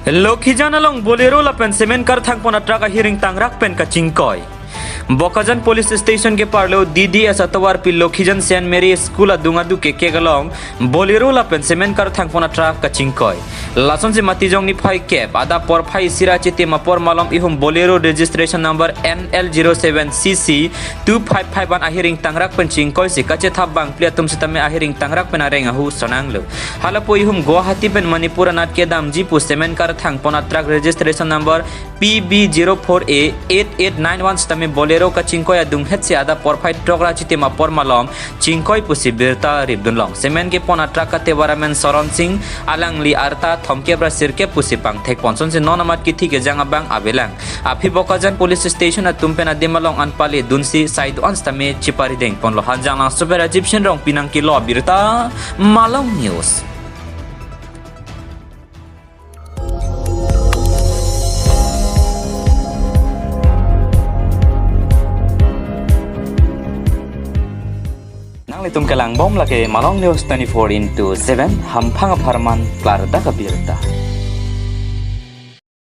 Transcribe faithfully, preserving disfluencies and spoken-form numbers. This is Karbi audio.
Lokhijan along Bolero lapen cement karthang pon atruck ahiring tangrak pen kachingkoi. Bokajan Police Station keparlo D D S atovarpi Lokhijan Saint Mary School adung aduk kekek along Bolero lapen cement karthang pon atruck kachingkoi. Lasonsi Matijong niphai kep adap porphai isi ra chitim apor malom ihum Bolero registration number N L zero seven C C two five five one ahiring tangrak pen chingkoisi kachethap bangphli atum sitame ahiring tangrak pen areng ahu sonanglo. Halapu ihum Guwahati pen Manipur anat kedamji pu cement karthang pon atruck registration number P B zero four A eight eight nine one sitame Bolero kachingkoi adunghetsi adap porphai throk ra chitim apor malom chingkoi pusi birta ripdunlong. Cement kepon atruck katevar amen Soron Singh, alangli arta thomkep ra sirkep pusi pangthek pon. Lasonsi non amat kithi kejang abang avelang. Aphi Bokajan Police Station atum pen adim along an pale dunsi saido an sitame chiparideng ponlo. Hanjanglangso pen Rajiv Shin Rongpi nangkelo, birta Malong News. Nanglitum kelangbom lake Malong News twenty-four into seven, hamphang apharman klardak abirta.